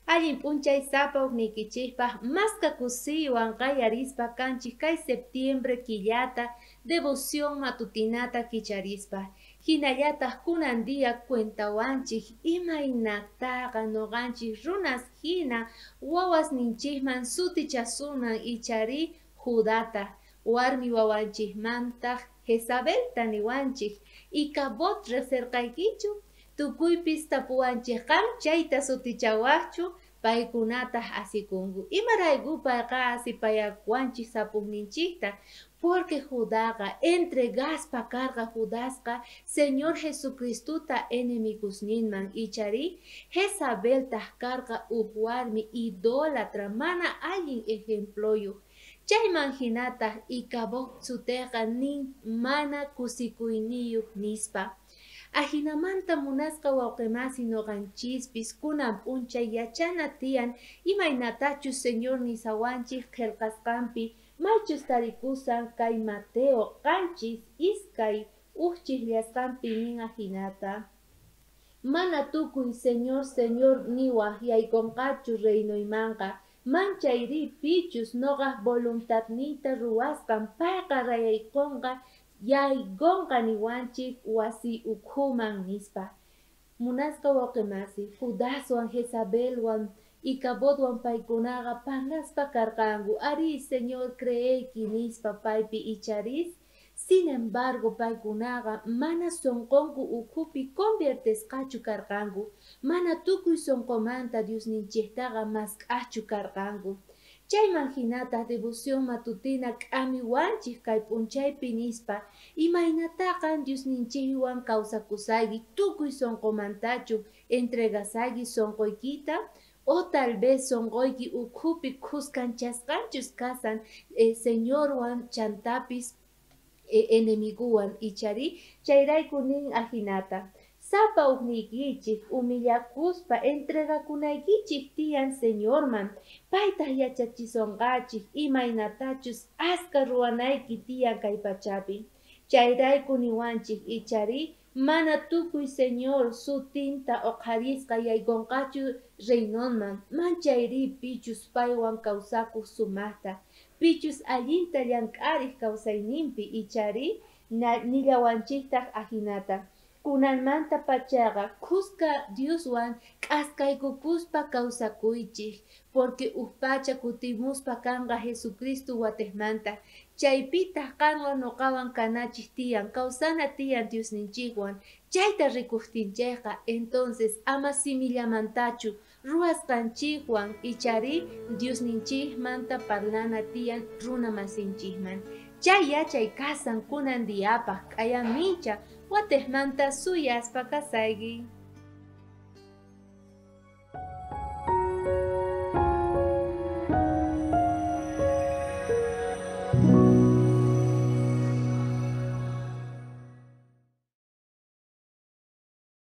Allin p'unchay sapa ukniykichikpaq maska kusiywan qallarispa kanchik kay septiembre killata devoción matutinata kicharispa. Hinallataq kunan día cuentawanchik imaynataqa nuqanchik runas hina wawasninchikman sutichasunan ichari Judata, warmi wawanchikmantaq Jezabelta niwanchik, Icabod riqsirqaykichu, tukuypis tapuwanchik qam chayta sutichawaqchu, paykunataq asikunku. Imarayku payqa asipayakuwanchik sapukninchikta, porque Judaqa entregaspa karqa Judasqa Señor Jesucristuta enemigusninman ichari Jezabeltaq karqa uj warmi idólatra mana allin ejemployuq. Chayman hinataq Icabod suteqa nin mana kusikuyniyuq nispa. Ajinamanta munasqa wawqimasi nuqanchispis kunan p'unchay yachana tiyan imaynatachus Señor nisawanchik qillqasqanpi maychus tarikusan kay Mateo 7:2 ujchiqllasqanpi nin ajinata. Mana tukuy Señor, Señor niwaj yaykunqachu reinoymanqa, manchayri pichus noqaj voluntadniyta ruwasqan payqa rayaykunqa yaykunqa niwanchik wasi ukhuman nispa. Munasqa wawqimasi, Judaswan, Jezabelwan, Icabodwan paykunaqa parlaspa karqanku, ari Señor creeyki nispa paypi icharis. Sin embargo, paykunaqa mana sunqunku ukhupi conviertesqachu karqanku, mana tukuy sunqumanta Diosninchiktaqa mask'aqchu karqanku. Chayman hinataq devoción matutina k'amiwanchik kay p'unchaypi nispa, imaynataqa Diosninchikwan kawsakusayki tukuy sunqumantachu entregasayki sunquykita, o tal vez sunquyki ukhupi khuskanchasqanchus kasan Señorwan chantapis enemiguwan ichari chayrayku nin ajinata. Sapa ukniykichik humillakuspa entregakunaykichik tiyan Señorman, paytaq yachachisonqachik imaynatachus aska ruwanayki tiyan kay pachapi. Chayrayku niwanchik ichari mana tukuy Señor sutinta uqharisqa yaykunqachu reinonman, manchayri pichus paywan kawsakuq sumaqta, pichus allinta llank'ariq kawsayninpi ichari nillawanchiktaq ajinata. Kunanmanta pachaqa khuska Dioswan k'askaykukuspa kawsakuychik, porque uj pacha kutimuspa kanqa Jesucristo watejmanta. Chaypitaq qanwan nuqawan kanachik tiyan, kawsana tiyan Diosninchikwan. Chayta rikuqtinchikqa entonces ama simillamantachu ruwasqanchikwan ichari Diosninchikmanta parlana tiyan runa masinchikman. Chay yachay kasan kunan diyapaq k'ayamincha watejmanta suyaspa kasayki.